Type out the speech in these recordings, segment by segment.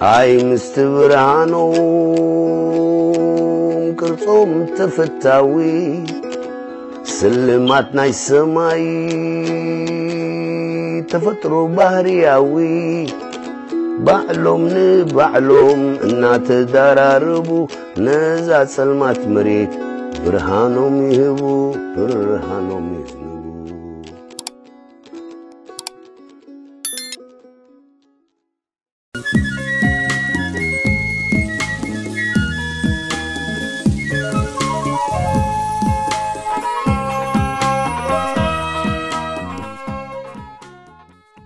ኣይ ምስቲ ብርሃኖም ቅርጾም ተፈታዊ፣ ስልማት ናይ ሰማይ ተፈጥሮ ባህርያዊ፣ ባዕሎም ንባዕሎም እናተዳራረቡ፣ ነዛ ጸልማት መሬት ብርሃኖም ይህቡ፣ ብርሃኖም ይህቡ።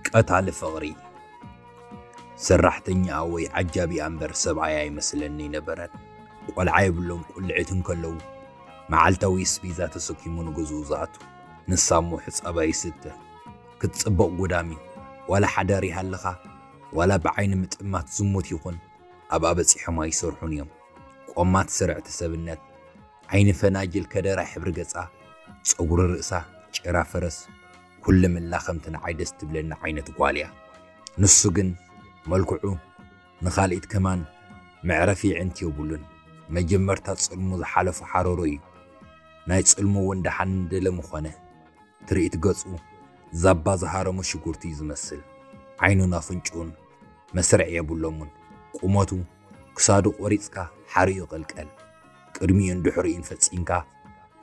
ቀታሊ ፍቕሪ። ሰራሕተኛኣ ወይ ዓጃቢኣ እምበር ሰብኣያ ይመስለኒ ኣይነበረን። ቆልዓ የብሎም፣ ቁልዕት እንከለዉ መዓልታዊ ስፒዛ ተሰኪሙ ንገዝኡ ዝኣቱ። ንሳ እሞ ሕጻባ ይስተ። ክትጽብቕ ጉዳም እዩ። ዋላ ሓዳር ይሃልኻ፣ ዋላ ብዓይኒ ምጥማት ዝሙት ይኹን፣ ኣብኣ በጺሖም ኣይሰርሑን እዮም። ቆማት ስርዕቲ ሰብነት፣ ዓይኒ ፈናጅል ከደራ ሕብሪ ገጻ፣ ጸጉሪ ርእሳ ጭራ ፈረስ፣ ኩሉ ምላ ከምቲ ንዓይ ደስ ትብለኒ ዓይነት ጓል እያ። ንሱ ግን መልክዑ ንኻልኢት ከማን መዕረፊ የዕንቲ የብሉን። መጀመርታ ጽልሙ ዝሓለፎ ሓረሮ እዩ። ናይ ጽልሙ እውን ደሓን እንደለ ምኾነ። ትርኢት ገጹ ዛባ ዝሃረሞ ሽጉርቲ እዩ ዝመስል። ዓይኑን ኣፍንጭኡን መስርዕ የብሎምን። ቁመቱ ክሳዱ ቆሪጽካ ሓሪኡ ይቕልቀል። ቅድሚኡን ድሕሪኡን ፈጺምካ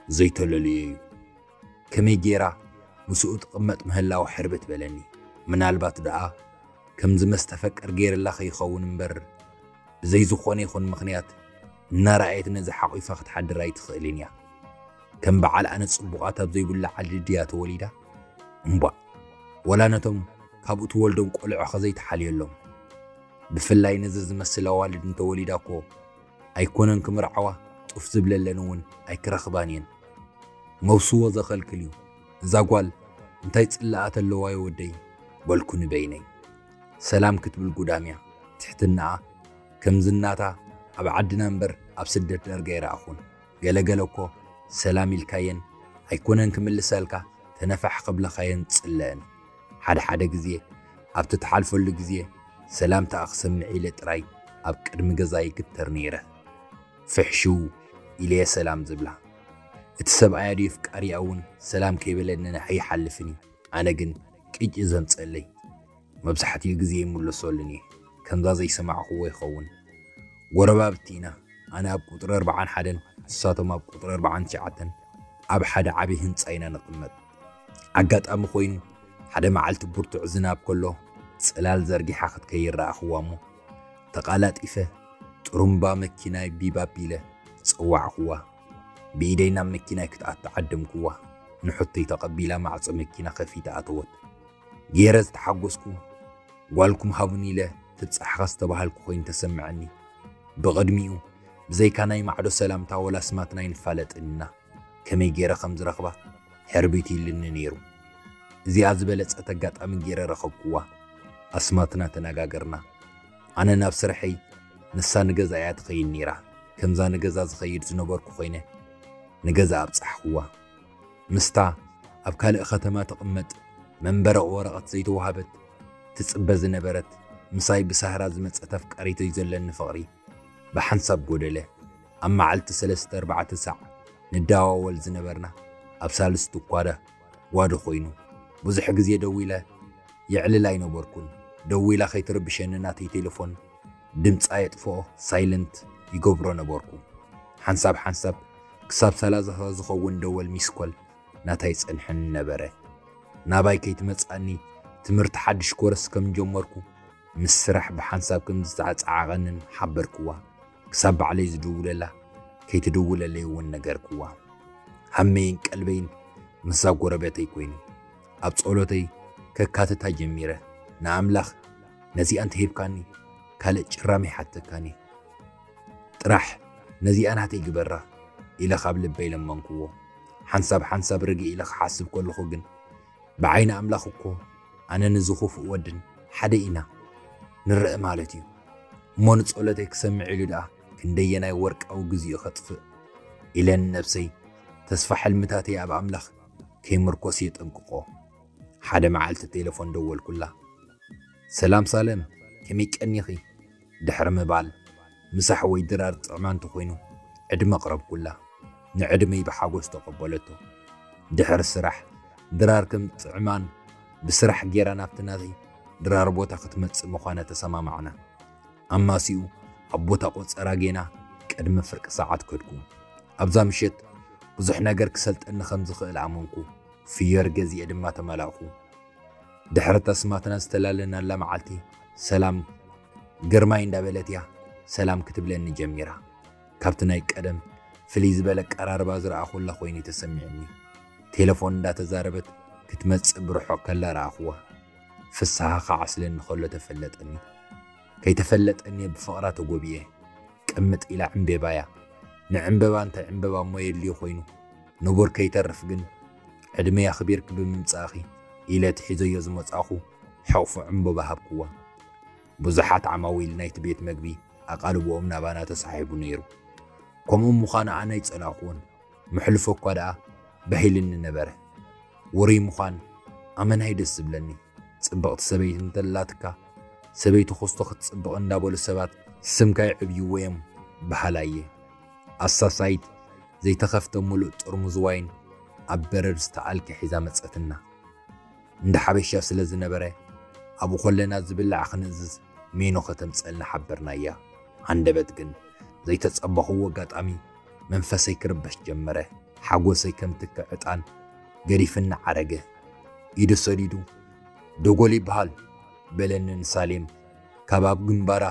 ዘይተለልዮ እዩ። ከመይ ጌራ ምስኡ ትቕመጥ ምህላው ሕርብት በለኒ። ምናልባት ደኣ ከምዚ መስተፈቅር ገይርላ ከይኸውን እምበር፣ ብዘይ ዝኾነ ይኹን ምኽንያት እናረኣየት ነዚ ሓቒፋ ክትሓድር ኣይትኽእልን እያ። ከም በዓል ኣነ ጽቡቓት ኣብ ዘይብሉ ዓዲ ድያ ተወሊዳ? እምቧእ፣ ወላ ነቶም ካብኡ ትወልዶም ቆልዑ ኸ ዘይትሓልየሎም? ብፍላይ ነዚ ዝመስል ኣዋልድ እንተወሊዳ እኮ ኣይኮነን ክምርዓዋ፣ ጡፍ ዝብለለን እውን ኣይክረኽባን እየን። መውስቦ ዘኸልክል እዩ። እዛ ጓል እንታይ ጽላኣት ኣለዋ ይወደይ? በልኩ ንበይነይ። ሰላም ክትብል ጉዳም እያ። ትሕትናኣ ከም ዝናታ ኣብ ዓድና እምበር ኣብ ስደት ዳርጋ ኣይረኣኹን። ገለ ገለ እኮ ሰላም ኢልካየን ኣይኮነን ክምልሰልካ፣ ተነፋሕ ክብለኻየን ጽለአን። ሓደ ሓደ ግዜ ኣብቲ ትሓልፈሉ ግዜ ሰላምታኣ ክሰምዕ ኢለ ጥራይ ኣብ ቅድሚ ገዛ ይግተር ነይረ። ፍሕሽው ኢለየ ሰላም ዝብላ። እቲ ሰብኣያ ድዩ ፍቃሪኣ እውን ሰላም ከይበለኒ ኣይሓልፍን እዩ። ኣነ ግን ቅጭ ዘምጸለይ። መብዛሕትኡ ግዜ ይምልሰሉን እየ። ከምዛ ዘይሰማዕኽዎ ይኸውን። ጎረባብቲ ኢና። ኣነ ኣብ ቁጽሪ ኣርባዓን ሓደን፣ ንሳቶም ኣብ ቁጽሪ ኣርባዓን ትሽዓተን ኣብ ሓደ ዓቢ ህንጻ ኢና ንቕመጥ። ኣጋጣሚ ኮይኑ፣ ሓደ መዓልቲ ብርቱዕ ዝናብ ከሎ፣ ጽላል ዘርጊሓ ክትከይድ ረኣኽዋ እሞ፣ ተቓላጢፈ ጥሩምባ መኪናይ ቢብ ኣቢለ ጸዋዕኽዋ። ብኢደይ ናብ መኪናይ ክትኣቱ ዓደምክዋ። ንሕቶይ ተቐቢላ ማዕጾ መኪና ከፊታ ኣተወት። ገይረ ዝተሓጎስኩ፣ ጓልኩም ሃቡኒ ኢለ ትብጻሕኻ ዝተባሃልኩ ኮይኑ ተሰምዐኒ። ብቕድሚኡ፣ ብዘይካ ናይ ማዕዶ ሰላምታ ወላ ኣስማትና ኣይንፋለጥን ኢና። ከመይ ገይረ ከም ዝረኽባ ሕርቢት ኢሉኒ ነይሩ። እዚኣ ዝበለጸት ኣጋጣሚ ገይረ ረኸብክዋ። ኣስማትና ተነጋገርና። ኣነ ናብ ስርሐይ፣ ንሳ ንገዛ እያ ትኸይድ ነይራ። ከምዛ ንገዛ ዝኸይድ ዝነበርኩ ኮይነ፣ ንገዛ ኣብጻሕክዋ። ምስታ ኣብ ካልእ ከተማ ትቕመጥ፣ መንበሪ ወረቐት ዘይተዋህበት ትጽበ ዝነበረት፣ ምሳይ ብሳህራ ዝመጸት ኣፍቃሪተይ ዘለኒ ፍቕሪ ብሓንሳብ ጎደለ። ኣብ መዓልቲ ሰለስተ ኣርባዕተ ሳዕ ንደዋወል ዝነበርና፣ ኣብ ሳልስቲ እኳ ዳ ጓዶ ኮይኑ። ብዙሕ ግዜ ደዊለ የዕልል ኣይነበርኩን። ደዊላ ከይትርብሸኒ ናተይ ቴሌፎን ድምጻ የጥፍኦ፣ ሳይለንት ይገብሮ ነበርኩ። ሓንሳብ ሓንሳብ ክሳብ ሰላሳ ዝኸውን ደወል ሚስኮል ናታይ ጸንሐኒ ነበረ። ናባይ ከይትመጽኣኒ ትምህርቲ ሓድሽ ኮረስ ከም ጀመርኩ፣ ምስ ስራሕ ብሓንሳብ ከም ዝተዓጻዓቐንን ሓበርክዋ። ክሳብ ባዕለይ ዝድውለላ ከይትድውለለይ እውን ነገርክዋ። ሃመይን ቀልበይን ምስዛ ጎረቤተይ ኮይኑ፣ ኣብ ጸሎተይ ከካትታ ጀሚረ። ንኣምላኽ፣ ነዚኣ እንተሂብካኒ፣ ካልእ ጭራም ይሓተካን እየ። ጥራሕ ነዚኣ ናተይ ግበራ ኢለ ካብ ልበይ ለመንክዎ። ሓንሳብ ሓንሳብ ርግእ ኢለ ክሓስብ ከለኹ ግን፣ ብዓይኒ ኣምላኽ እኮ ኣነ ንዚ ኽፉእ ወድን ሓደ ኢና፣ ንረኣ ማለት እዩ። እሞ ንጸሎተይ ክሰምዕ ኢሉ ደኣ ክንደየናይ ወርቃዊ ግዜኡ ከጥፍእ ኢለ ንነብሰይ ተስፋ ሕልምታተይ ኣብ ኣምላኽ ከይምርኮስ የጠንቅቆ። ሓደ መዓልቲ ቴሌፎን ደወልኩላ። "ሰላም ሳለም፣ ከመይ ቀኒኺ?" ድሕሪ ምባል፣ ምሳሕ ወይ ድራር ጥዕማ እንተኾይኑ፣ ዕድመ ኣቕረብኩላ። ንዕድመይ ብሓጎስ ተቐበለቶ። ድሕሪ ስራሕ፣ ድራር ከም ጥዕማን ብስራሕ ጌራ ናብቲ ናተይ ድራር ቦታ ክትመጽእ ምዃና ተሰማማዕና። ኣማሲኡ ኣብ ቦታ ቆጸራ ጌና ቅድሚ ፍርቂ ሰዓት ከድኩ። ኣብዛ ምሸት ብዙሕ ነገር ክሰልጠኒ ከም ዝኽእል ኣመንኩ። ፍዮር ገዚኤ ድማ ተመላእኩ። ድሕሪ ተስማትና ዝተላለናላ መዓልቲ፣ ሰላም ግርማይ እንዳበለት እያ ሰላም ክትብለኒ ጀሚራ። ካብቲ ናይ ቀደም ፍልይ ዝበለ ኣቀራርባ ዝረኣኹላ ኮይኑ ተሰሚዕኒ። ቴሌፎን እንዳተዛረበት ክትመጽእ ብርሑቕ ከላ ረኣኹዋ። ፍስሃ ክዓስለኒ ከሎ ተፈለጠኒ። ከይተፈለጠኒ ብፍቕራ ተጎቢኤ። ቅምጥ ኢላ ዕምቤባያ። ንዕምበባ እንታይ ዕምበባ እሞ የድልዮ ኮይኑ፣ ንቡር ከይተርፍ ግን ዕድመይ ኣኽቢርኪ ብምምጻእኺ ኢለ እቲ ሒዘዮ ዝመጻእኹ ሕቑፉ ዕምበባ ሃብክዋ። ብዙሓት ዓማዊል ናይቲ ቤት መግቢ ኣቓልቦኦም ናባና ተሳሒቡ ነይሩ። ከምኡ ምዃኑ ኣነ ኣይጸላእኩዎን። ምሕልፎ እኳ ደኣ ባሂልኒ ነበረ። ውሩይ ምዃን ኣመናይ ደስ ዝብለኒ። ጽብቕቲ ሰበይቲ እንተላትካ፣ ሰበይቲ ኩስቶ ክትጽብቕ እንዳበሉ ሰባት ስምካ ይዕብይዎ እዮም በሃላይ እየ። ኣሳሳይት ዘይተኸፍተ ምሉእ ጥርሙዝ ዋይን ኣብ በረድ ዝተኣልከ ሒዛ መጸትና። እንዳ ሓበሻ ስለ ዝነበረ፣ ኣብኡ ከለና ዝብላዕ ክንእዝዝ ሜኑ ከተምጸልና ሓበርናያ። ሃንደበት ግን ዘይተጸበኽዎ ኣጋጣሚ መንፈሰይ ክርበሽ ጀመረ። ሓጎሰይ ከም ትኪ ዕጣን ገዲፍኒ ዓረገ። ኢዱ ሰዲዱ፣ "ደጎል ይበሃል" በለኒ ንሳሌም ካብ ኣብ ግንባራ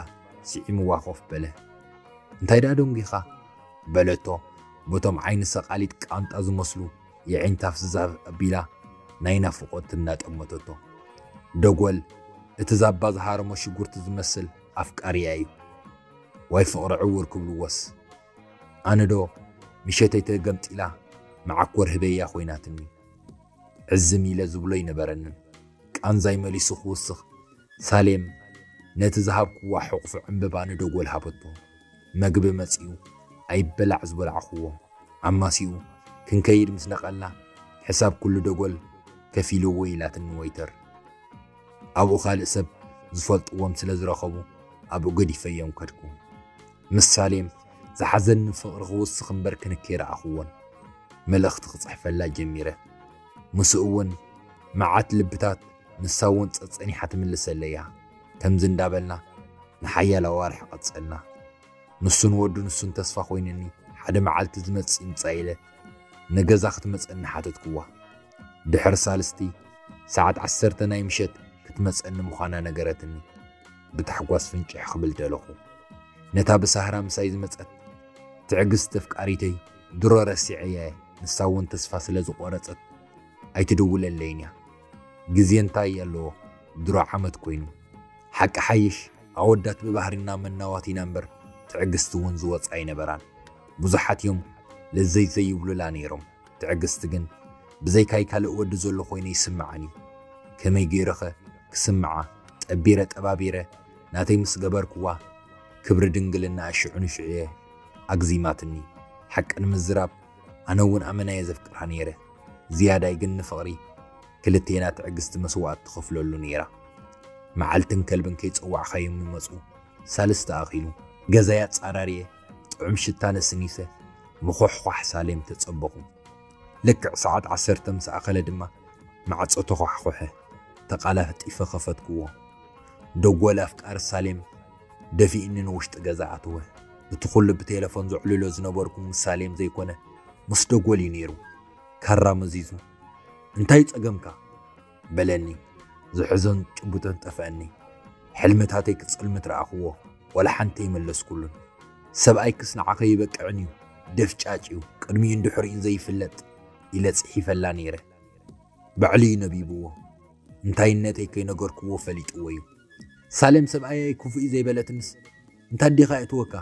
ስዒምዋ ኮፍ በለ። "እንታይ ደኣ ደንጒኻ?" በለቶ በቶም ዓይኒ ሰቓሊት ቃንጣ ዝመስሉ የዒንታ ፍዝዝ ኣቢላ ናይ ናፍቖት እናጠመተቶ። "ደጎል እቲ ዛባ ዝሃረሞ ሽጉርቲ ዝመስል ኣፍቃሪያ እዩ። ዋይ ፍቕሪ ዕውር ክብልዎስ። ኣነ ዶ ምሸተይ ተገምጢላ መዓኮር ህበያ ኮይናትኒ። ዕዝም ኢለ ዝብሎ ኣይነበረንን። ቃንዛይ መሊሱ ክውስኽ ሳሌም ነቲ ዝሃብክዋ ሕቑፊ ዕምበባ ንደጎል ሃበቶ። መግቢ መጺኡ ኣይበላዕ ዝበላዕኽዎ። ኣማሲኡ ክንከይድ ምስ ነቐልና፣ ሕሳብ ኩሉ ደጎል ከፊልዎ ኢላትኒ ወይተር። ኣብኡ ካልእ ሰብ ዝፈልጥዎም ስለ ዝረኸቡ ኣብኡ ገዲፈዮም ከድኩ። ምስ ሳሌም ዝሓዘኒ ፍቕሪ ክውስኽ እምበር ክንከይ ረኣኽዎን። መልእኽቲ ክጽሕፈላ ጀሚረ። ምስኡ እውን መዓት ልብታት ንሳ እውን ጸጸኒሓ ትምልሰለይ እያ። ከምዚ እንዳበልና ንሓያሎ ኣዋርሕ ቀጸልና። ንሱን ወዱ ንሱን ተስፋ ኮይኑኒ ሓደ መዓልቲ ዝመጽእ ይምጻእ ኢለ ንገዛ ክትመጸኒ ሓተትክዋ። ድሕሪ ሳልስቲ ሰዓት ዓሰርተ ናይ ምሸት ክትመጸኒ ምዃና ነገረትኒ። ብታሕጓስ ፍንጭሕ ክብል ደለኹ። ነታ ብሳህራ ምሳይ ዝመጸት ትዕግስቲ ኣፍቃሪተይ ድሮ ረሲዐያ እየ። ንሳ እውን ተስፋ ስለ ዝቖረጸት ኣይትድውለለይን እያ። ግዜ እንታይ ኣለዎ? ድሮ ዓመት ኮይኑ። ሓቂ ሓይሽ ኣወዳት ብባህሪና መናዋት ኢና እምበር ትዕግስቲ እውን ዝወጻ ኣይነበራን። ብዙሓት እዮም ለዘይ ዘይብሉላ ነይሮም። ትዕግስቲ ግን ብዘይካይ ካልእ ወዲ ዘሎ ኮይኑ ይስምዓኒ። ከመይ ገይረኸ ክስምዓ? ጠቢረ ጠባቢረ ናተይ ምስ ገበርክዋ ክብሪ ድንግልና ሽዑ ንሽዑ እየ ኣግዚማትኒ። ሓቂ ንምዝራብ ኣነ እውን ኣመና እየ ዘፍቅራ ነይረ። ዝያዳይ ግን ንፍቕሪ ክልቴና ትዕግስቲ መስዋእቲ ትኸፍለሉ ነይራ። መዓልትን ከልብን ከይጸዋዕኻዮም ይመጹ። ሳልስቲ ኣኺሉ ገዛይ ኣጻራርየ ጥዑም ሽታ ነስኒሰ ምኹሕኳሕ ሳሌም ተጸበኹ። ልክዕ ሰዓት ዓሰርተ ምስ ኣኸለ ድማ ማዕጾ ተዃሕኾሐ። ተቓላጢፈ ከፈትክዎ። ደጎል ኣፍቃሪ ሳሌም ደፊእኒ ንውሽጢ ገዛ ኣተወ። እቲ ኩሉ ብቴሌፎን ዘዕልሎ ዝነበርኩ ምስ ሳሌም ዘይኮነ ምስ ደጎል እዩ ነይሩ። ካራ መዚዙ፣ "እንታይ ጸገምካ?" በለኒ። ዝሕዞን ጭቡጥን ጠፍአኒ። ሕልምታተይ ክጽልምት ረኣኽዎ፣ ወላ ሓንቲ ኣይመለስኩሉን። "ሰብኣይክስ ንዓኸ ይበቅዕን እዩ፣ ደፍጫጭ እዩ፣ ቅድሚኡን ድሕሪኡን ዘይፍለጥ" ኢለ ጽሒፈላ ነይረ። ባዕሉ እዩ ነቢብዎ። እንታይነተይ ከይነገርክዎ ፈሊጥዎ እዩ። "ሳሌም ሰብኣየይ ክፉእ እዩ ዘይበለትንስ እንታይ ዲኻ የእትወካ?"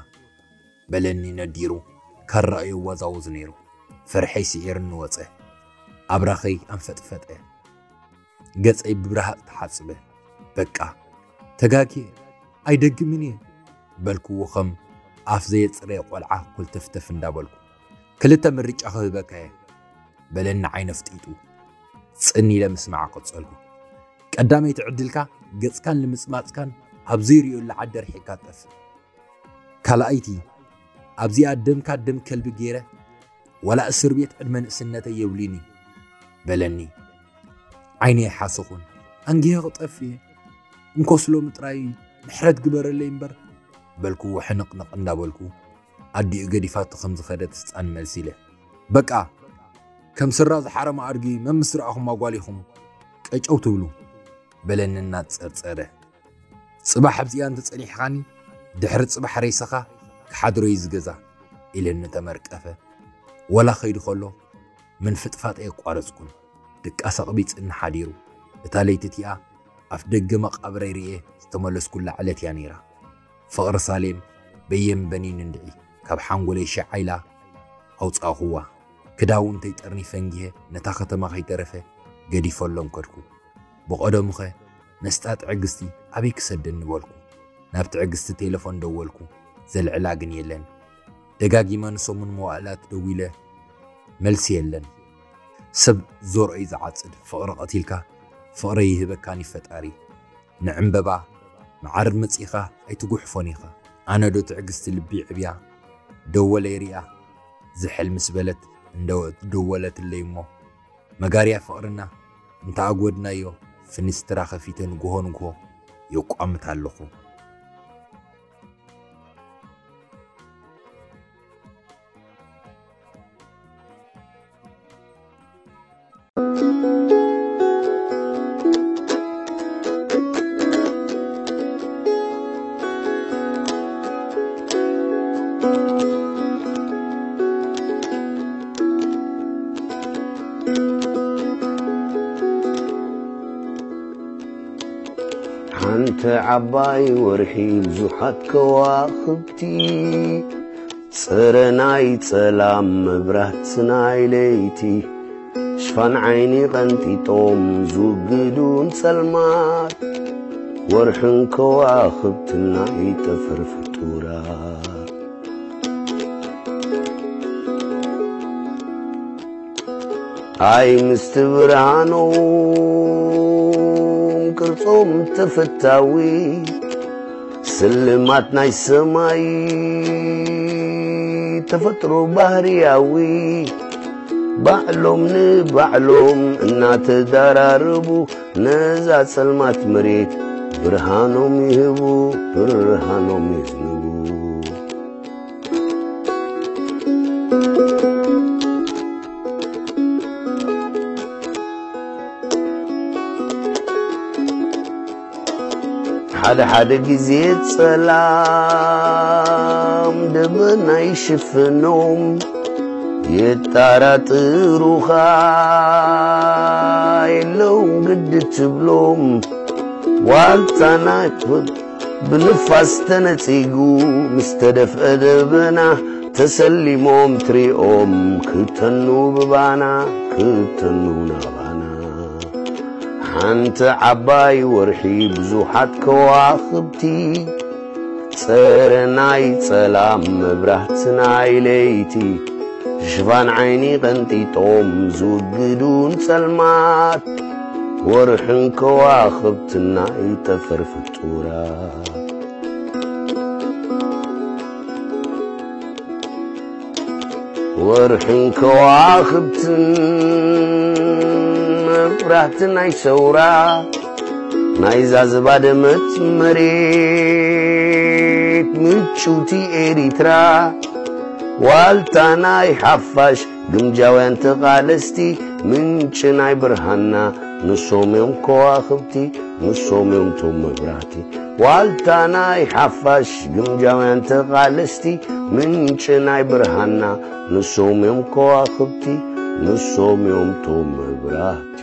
በለኒ ነዲሩ ካራኡ የዋዛውዝ ነይሩ። ፍርሐይ ስዒርኒ ወጸ። ኣብራኸይ ኣንፈጥፈጠ። ገጸይ ብብርሃቕ ተሓጽበ። "በቃ ተጋግየ ኣይደግምን እየ" በልክዎ ከም ኣፍ ዘየጽረየ ቆልዓ ኮልተፍተፍ እንዳበልኩ። "ክልተ ምርጫ ክህበካ እየ" በለኒ ዓይነ ፍጢጡ። ጽን ኢለ ምስማዕ ቀጸልኩ። "ቀዳመይቲ ዕድልካ ገጽካን ልምጽማጽካን ኣብ ዘይርእየሉ ዓዲ ርሒቕካ ትጠፍእ። ካልኣይቲ፣ ኣብዚኣ ደምካ ደም ከልቢ ገይረ፣ ዋላ እስር ቤት ዕድመ ንእስነተይ የብሉይን እዩ በለኒ። ዓይነይ ሓሰኹን፣ ኣንጊሀ ክጠፍእ እየ፣ እንኮስ ሎሚ ጥራይ ምሕረት ግበረለይ እምበር በልኩዎ ሕንቕንቕ እንዳበልኩ። ኣዲኡ ገዲፋቶ ከም ዝኸደት ህፃን መልስ ኢለ፣ በቃ ከም ስራ ዝሓረመ ኣድጊ መምስ ረኣኹም ኣጓሊኹም ቀጨው ትብሉ በለኒ እናጸርጸረ። ጽባሕ ኣብዚኣ እንተጸኒሕኻኒ ድሕሪ ጽባሕ ሬሳኻ ክሓድሮ እዩ ዝገዛ ኢለኒ ተመርቀፈ። ወላ ኸይዱ ከሎ ምንፍጥፋጥ ኣየቋረጽኩን። ድቃስ ኣቕቢጽኒ ሓዲሩ። እታ ለይቲ እቲኣ ኣፍ ደገ መቓብረይ ርእየ ዝተመለስኩላ ዕለት እያ ነይራ። ፍቕሪ ሳሌም በየን በኒን እንድዒ ካብ ሓንጎለይ ሽዓ ኢላ ኣውጻእኹዋ። ክዳውንተይ ጠርኒፈ እንጊሀ ነታ ከተማ ከይተረፈ ገዲፈሎም ከድኩ። ብቐደሙኸ መስጣ ትዕግስቲ ኣበይ ክሰደኒ በልኩ። ናብ ትዕግስቲ ቴሌፎን ደወልኩ፣ ዘልዕላ ግን የለን። ደጋጊመ ንሰሙን መዋእላት ደዊለ፣ መልሲ የለን። ሰብ ዘርኦይ ዝዓጽድ ፍቕሪ ቀቲልካ፣ ፍቕሪ ይህበካን እዩ ፈጣሪ። ንዕምበባ መዓር መጺኻ ኣይትጉሕፎን ኢኻ። ኣነ ዶ ትዕግስቲ ልቢ ዕብያ፣ ደወለይ ሪኣ ዝሕል ምስ በለት እንደ ደወለትለይ እሞ፣ መጋርያ ፍቕርና እንተ ኣጎድናዮ፣ ፍንስትራ ኸፊተ ንግሆ ንግሆ የቋምት ኣለኹ። ሓንቲ ዓባይ ወርሒ ብዙሓት ከዋኽብቲ፣ ጽረ ናይ ጸላም መብራት ናይ ለይቲ፣ ሽፋን ዓይኒ ቀንጢጦም ዝውግዱን ጸልማት፣ ወርሕን ከዋኽብትን ናይ ጠፈር ፍጡራት። ኣይ ምስቲ ብርሃኖም ቅርጾም ተፈታዊ፣ ስልማት ናይ ሰማይ ተፈጥሮ ባህርያዊ፣ ባዕሎም ንባዕሎም እናተዳራረቡ፣ ነዛ ጸልማት መሬት ብርሃኖም ይህቡ፣ ብርሃኖም ይህቡ። ሓደ ሓደ ግዜ ጸላም ደበና ይሽፍኖም፣ የጣራጥሩኻ የለውም ግዲ ትብሎም። ዋልታ ናይ ብንፋስ ተነጺጉ ምስ ተደፍአ ደበና፣ ተሰሊሞም ትሪኦም ክተኑ ብባና፣ ክተኑ ናባና። ሓንቲ ዓባይ ወርሒ ብዙሓት ከዋኽብቲ፣ ጸረ ናይ ጸላም መብራህቲ ናይ ለይቲ፣ ሽፋን ዓይኒ ቀንጢጦም ዝውግዱን ጸልማት፣ ወርሕን ከዋኽብትን ናይ ጠፈር ፍጡራት። ወርሕን ከዋኽብትን መብራህቲ ናይ ሰውራ፣ ናይዛ ዝባደመት መሬት ምጭውቲ ኤሪትራ፣ ዋልታ ናይ ሓፋሽ ግምጃውያን ተቓለስቲ፣ ምንጪ ናይ ብርሃንና ንሶም እዮም ከዋኽብቲ፣ ንሶም እዮም ቶም መብራህቲ። ዋልታ ናይ ሓፋሽ ግምጃውያን ተቓለስቲ፣ ምንጪ ናይ ብርሃንና ንሶም እዮም ከዋኽብቲ፣ ንሶም እዮም ቶም መብራህቲ።